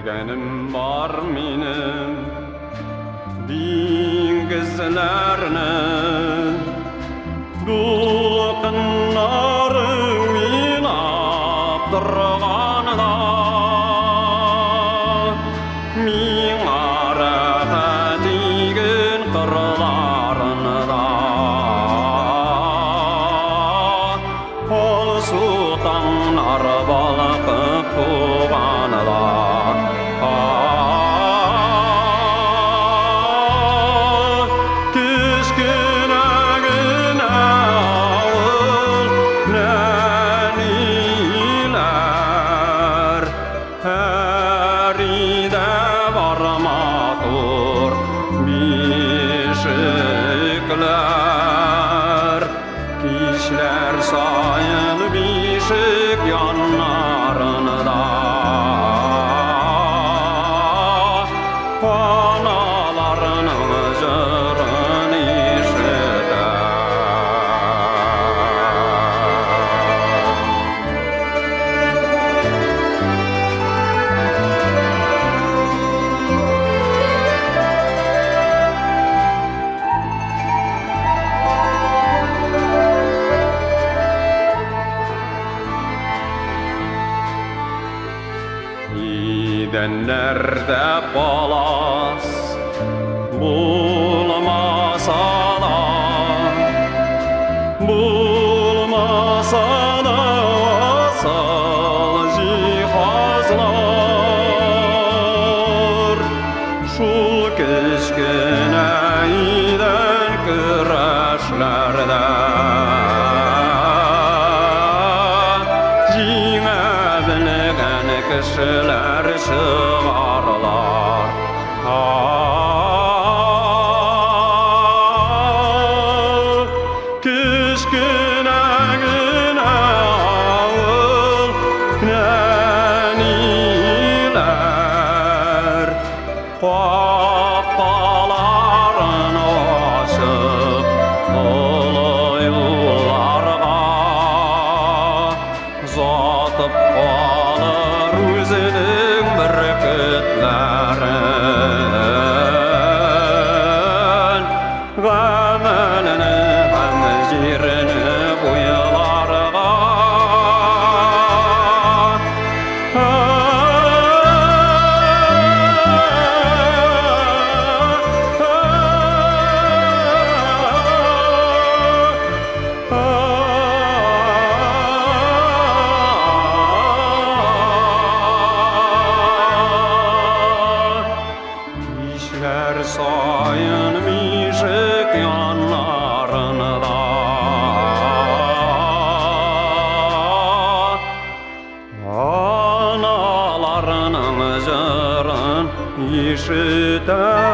Күргәнем бар минем диңгезләрне, дулкыннары уйнап торганда, миңа рәхәт иген кырларында, алсу таңнар балкып туганда. Кечкенә генә авыл, нәниләр, һәр өйдә бар матур бишекләр. Кичләр саен бишек яннарында аналарның җырын ишетәм. Идәннәрдә палас булмаса да, булмаса да асыл җиһазлар, шул кечкенә идән көрәшләрдә җиңә белгән кешеләр чыгарлар. Кечкенә генә авыл, нәниләр, капкаларын ачып, олы юлларга озатып калыр үзенең бөркетләрен, гамәлене һәм җирне буйларга. Кичләр саен бишек яннарында аналарның җырын ишетәм.